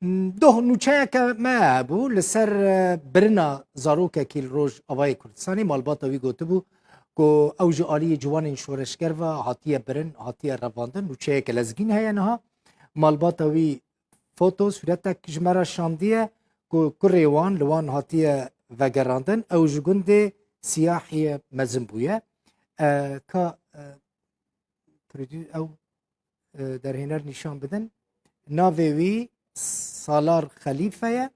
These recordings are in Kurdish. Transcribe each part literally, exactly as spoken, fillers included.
Doh nûçeyeke me hebû li ser, e, birina zarokekî li Rojavayê Kurdistanê. Malbata wî gotibû ku ew ji aliyê ciwanên şoreşger ve hatiye birin, hatiye revandin. Nûçeyeke lezgîn heye niha. Malbata wî foto, sûretek ji me re şandiye ku kurê wan li wan hatiye vegerandin. Ew ji gundê Siyahiye mezin bûye. E, ka, e, prodü-, ew, e, derhêner nîşan bidin. Navê wî Salar Xelîfe ye.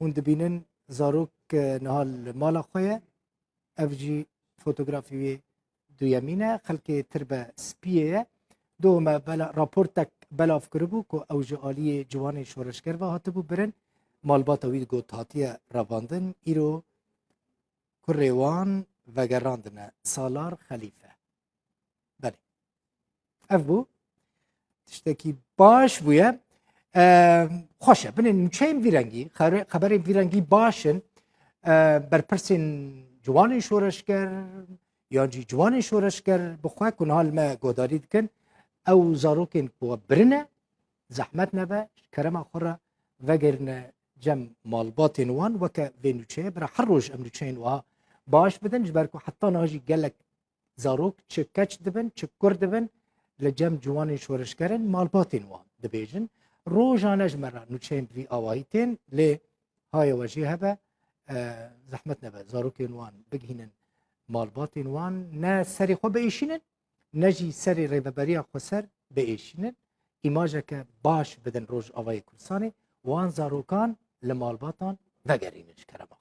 Hûn dibînin zarok, e, niha li mala xwe ye. Ev jî fotografî wê duyemîn e. Xelkê tirbe spiyê ye. Do me bela, raportek belav kiribû ku ew ji aliyê ciwanên şoreşger ve hatibû birin. Malbata wî digot hatiye revandin. Îro kurê wan vegerandine. Salar Xelîfe. Belê. Ev bû. Tiştekî baş bûye. E, xweş e. Binê nûçeyên vî rengî, xere-, xeberên vî rengî baş in. E, berpirsên ciwanên şoreşger, yan jî ciwanên şoreşger bi xwe ku niha li me guhdarî dikin, ew zarokên ku birine, zehmet nebe, ji kerema xwe re vegerine cem malbatên wan, weke vê nûçeyê. Bira her roj em nûçeyên wiha baş bidin, ji ber ku heta niha jî gelek zarok çi keç dibin, çi kur dibin, li cem ciwanên şoreşgerin malbatên wan dibêjin. Rojane ji me re nûçeyên bi vî awahî tên, lê haye we jê hebe, e, zehmet nebe, zarokên wan bigihînin malbatên wan, ne serê xwe biêşînin, ne jî serê Rêveberiya Xweser biêşînin. Îmajeke baş bidin Rojavayê Kurdistanê, wan zarokan li malbatan vegerînin ji kerema.